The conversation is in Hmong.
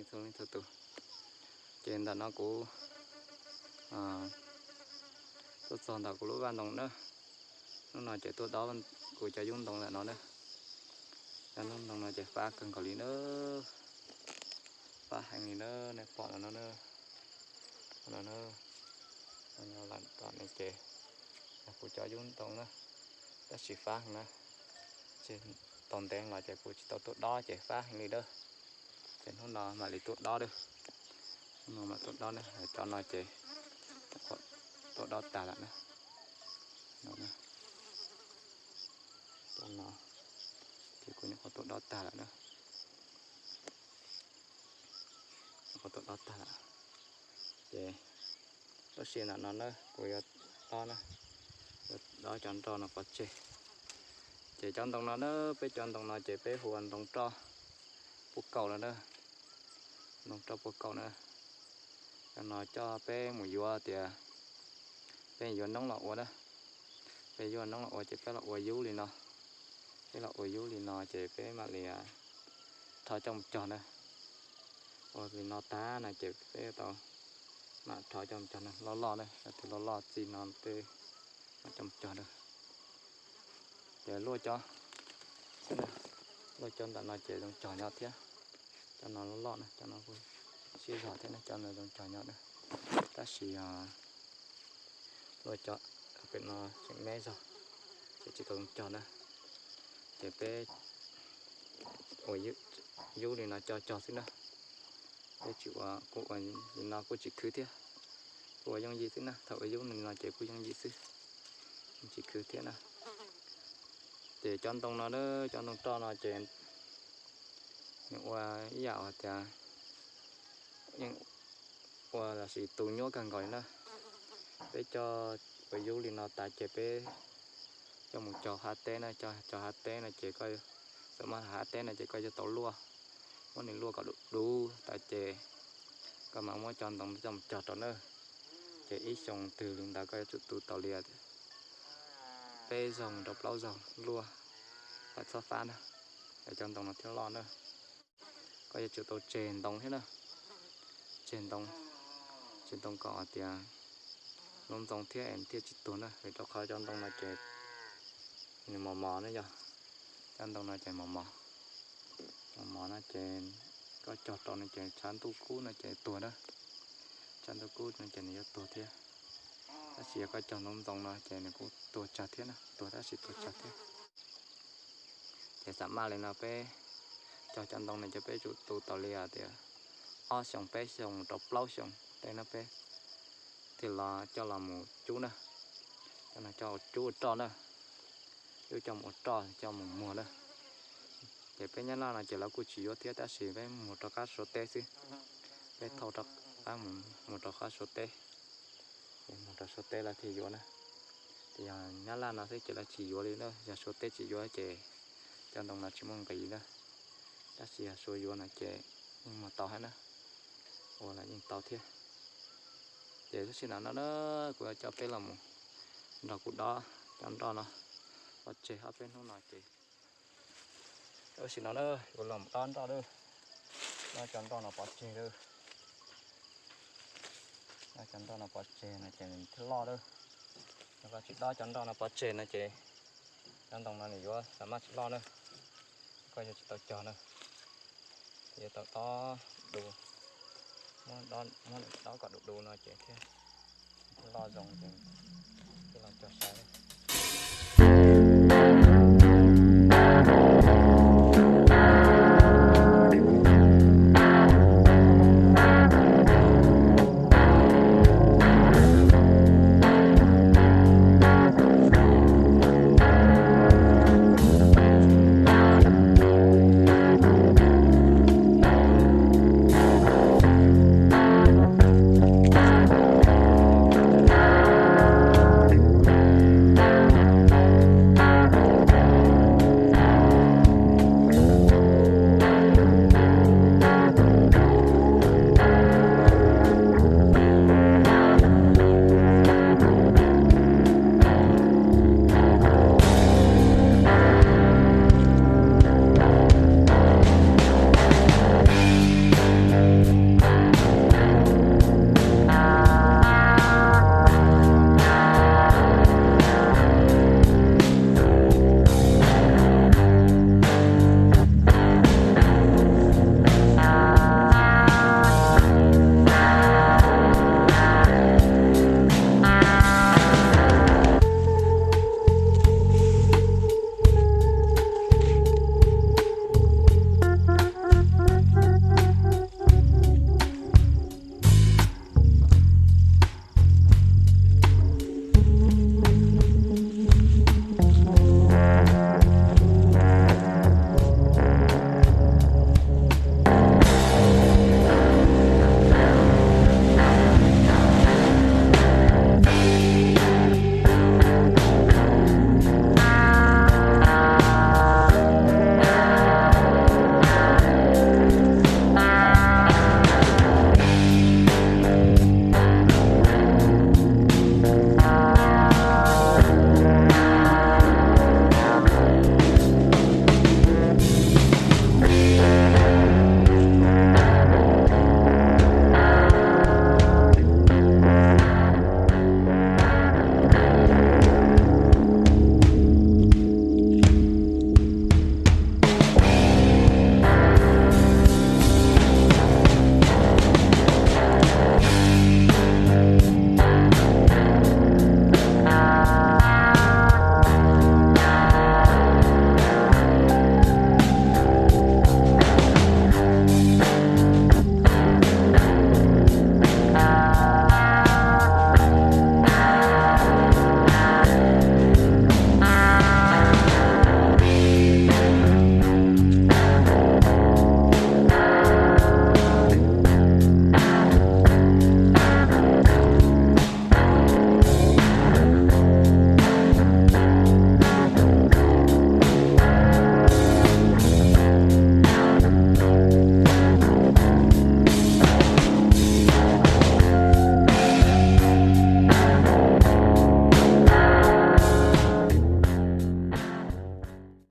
Txhua leej txhua tus, ces ntawm no kuv tuaj txog ntawm kuv lub vaj ntoo na. Hnub no ces tuaj dob kuv cov yub ntoo ntawm no na. Cov yub ntoo no ces fab kawg nkaus li na, fab heev li na, nej pom no na, no na, tom no ces yog kuv cov yub ntoo na, tab sis fab heev na, tsis tau ntev los ces kuv tsis tau tuaj dob ces fab heev li na. Ces hnub no mam li tuaj dob na, hnub no mam tuaj dob na, cov no ces tuaj dob tag lawm na, no, cov no ces kuv nyuam qhuav tuaj dob tag lawm na, nyuam qhuav tuaj dob tag lawm. Ces lub sij hawm no na kuv yuav dob na, yuav dob cov nroj no pov tseg. Ces cov ntoo no na, peb cov ntoo no ces peb hu ua ntoo roj puab kaum no na, ntoo roj puab kaum na. Cov no coj peb mus yuav tias peb yuav noob los ua na, peb yuav noob los ua ces peb los ua yub li no, peb los ua yub li no ces peb mam li rho coj mus cog na. Ua li no tag no ces peb tau mam rho coj mus cog na, loj loj na, yog tias loj loj txij no peb mam coj mus cog na. Ces luaj cov, luaj cov ntawm no ces zoo cog nyob thiab. Cov no loj loj na, cov no kuj siab zog thiab na, cov no zoo cog nyob na. Tab sis luaj cov pem no tseem me zog, ces tsis tau zoo cog na. Ces peb ua yub li no coj cog xwb na. Peb tsis ua, kuj ua li no kuj tsis khwv thiab, kuj ua yooj yim xwb na, thaum ua yub li no ces kuj yooj yim xwb, tsis khwv thiab na. Ces cov ntoo no, cov ntoo roj no ces nws ua ib yam hais tias yeej ua los sis tu nyuaj kawg nkaus li na. Peb coj ua yub li no tas ces peb coj mus cog hav teb na, coj cog hav teb no ces koj, txawm mas hav teb no ces koj yuav tau luaj, muab nws luaj kom dub dub tas ces koj mam muab cov ntoo coj mus cog rau na. Ces ib xyoos twg li ntawd koj yuav tsum tu tau li peb zaug rau plaub zaug luaj, txhob fab na, es cov ntoo no thiaj loj na. Koj yuav tsum tau tseg ntoo thiab na, tseg ntoo, tseg ntoo kom hais tias lub ntoo thiab es thiaj tsis tuag na, vim rau qhov cov ntoo no ces nws mos mos na, yog cov ntoo no ces mos mos, mos mos no ces koj cog rau no ces tshav ntuj kub no ces tuag na, tshav ntuj kub no ces nws yuav tuag thiab. Tab sis yog koj cog ntoo ntoo no ces nws kuj tuag tsawg thiab na, tuag tab sis tuag tsawg thiab. Ces xam maj li no peb cog cov ntoo no ces peb tsum tu tau li hais tias ob xyoos peb xyoos mus rau plaub xyoos tej no peb thiaj los coj los mus cub na, coj los coj ua cub ua roj na, cub coj mus ua roj coj mus muag na. Ces peb Nyab Laj no ces lawv kuj tsis yuav thiab tab sis peb muag rov qab Suav teb xwb, peb thauj rov qab mus rau qab Suav teb, mus rau Suav teb lawv thiaj yuav na. Ces yog Nyab Laj no xwb ces lawv tsis yuav li na, yog Suav teb tsis yuav ces cov ntoo no tsis muaj nqis na. Tab sis yog Suav yuav no ces yeej muag tau thiab na, ua los yeej tau thiab. Ces lub sij hawm no na kuv yuav coj peb los mus nrog kuv dob cov nroj no pov tseg ob peb hnub no ces lub sij hawm no na kuv los dob nroj lawm, dob cov nroj no pov tseg lawm. Dob cov nroj no pov tseg no ces nws thiaj loj lawm. Yog koj tsis dob cov nroj no pov tseg no ces cov ntoo no nws yuav xam maj tsis loj na, koj yuav tsis tau cog na. Yuav tau dob du, muab dob kom du du no ces thiaj loj zoo ces thiaj los cog sai.